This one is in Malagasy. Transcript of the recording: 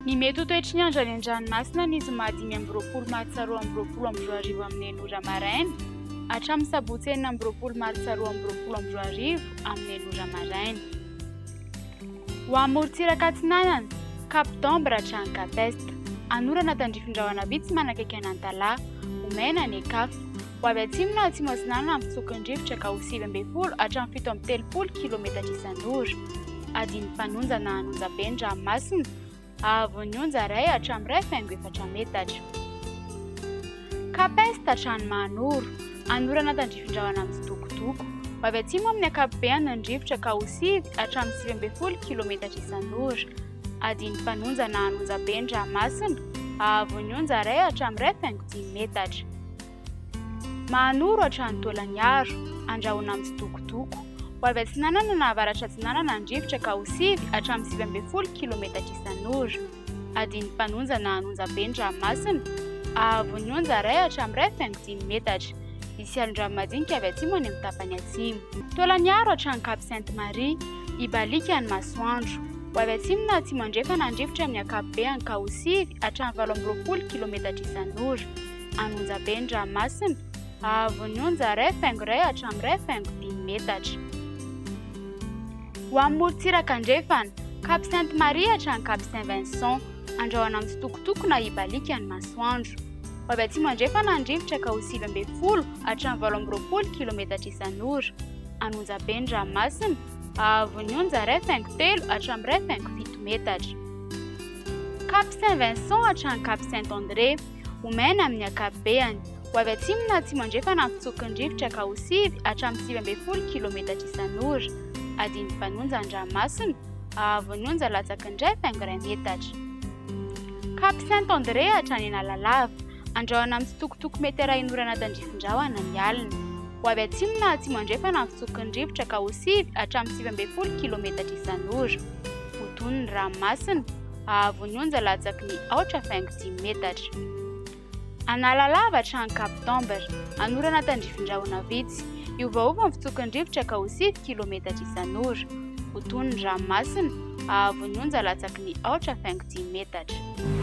Ny mety ho toetry ny andro any an-dranomasina ny zoma 25 martsa 2022 amin'ny 6 ora maraina hatramin'ny sabotsy 26 martsa 2022 amin'ny 6 ora maraina. Ho an'ny morontsiraka atsinanana, Cap d'Ambre hatrany Cap Est. Anorana tandrifin-drahona vitsy manakaiky an'Antalaha. Ho maina ny Ecaf. Ho avy atsimo na atsimo atsinanana ny fitsoky ny rivotra ka ho 19 hatramin'ny 37 kilometatra isan'ora. Adin'ny mpanonja na an'onjabe ny ranomasina, haavon'ny onja iray hatramin'ny 1,4 metatra. Cap Est hatrany Mahanoro, anorana tandrifin-drahona mitsitokotoko. Ho avy atsimo amin'ny ankapobeny ny rivotra ka ho 9 hatramin'ny 19 kilometatra isan'ora. Adin'ny mpanonja na an'onjabe ny ranomasina, haavon'ny onja iray hatramin'ny 1,5 metatra. Mahanoro hatrany Taolagnaro, andrahona mitsitokotoko. Ho avy atsinanana na avaratra atsinanana ny rivotra ka ho 9 hatramin'ny 19 kilometatra isan'ora. Adin'ny mpanonja na an'onjabe ny ranomasina, haavon'ny onja iray hatramin'ny 1,5 metatra. Hisy alon-drano madinika avy atsimo any amin'ny tapany atsimo. Taolagnaro hatrany Cap Sainte Marie, hibaliaka ny masoandro. Ho avy atsimo na atsimo andrefana ny rivotra amin'ny ankapobeny ka ho 9 hatramin'ny 28 kilometatra isan'ora. An'onjabe ny ranomasina, haavon'ny onja 1,1 hatramin'ny 1,5 metatra. Ho an'ny morontsiraka andrefana, Cap Sainte Marie hatrany Cap Saint Vincent, andrahona mitsitokotoko na hibaliaka ny masoandro. Ho avy atsimo andrefana ny rivotra ka ho 19 hatramin'ny 28 kilometatra isan'ora. An'onjabe ny ranomasina, haavon'ny onja 1,3 hatramin'ny 1,7 metatra. Cap Saint Vincent hatrany Cap Saint André, ho maina amin'ny ankapobeny. Ho avy atsimo na atsimo andrefana ny fitsoky ny rivotra ka ho 9 hatramin'ny 19 kilometatra isan'ora. Adin'ny mpanonja ny ranomasina, haavon'ny onja latsaky ny 1,1 metatra. Cap Saint André hatrany Analalava, andrahona mitsitokotoko mety arahin'orana tandrifin-drahona ny alina. Ho avy atsimo na atsimo andrefana ny fitsoky ny rivotra ka ho 9 hatramin'ny 19 kilometatra isan'ora. Ho tony ny ranomasina, haavon'ny onja latsaky ny 4,5 metatra. Analalava hatrany Cap d'Ambre, anorana tandrifin-drahona vitsy. Hiovaova ny fitsoky ny rivotra ka ho 9 kilometatra isan'ora. Ho tony ny ranomasina, haavon'ny onja latsaky ny 4,5 metatra.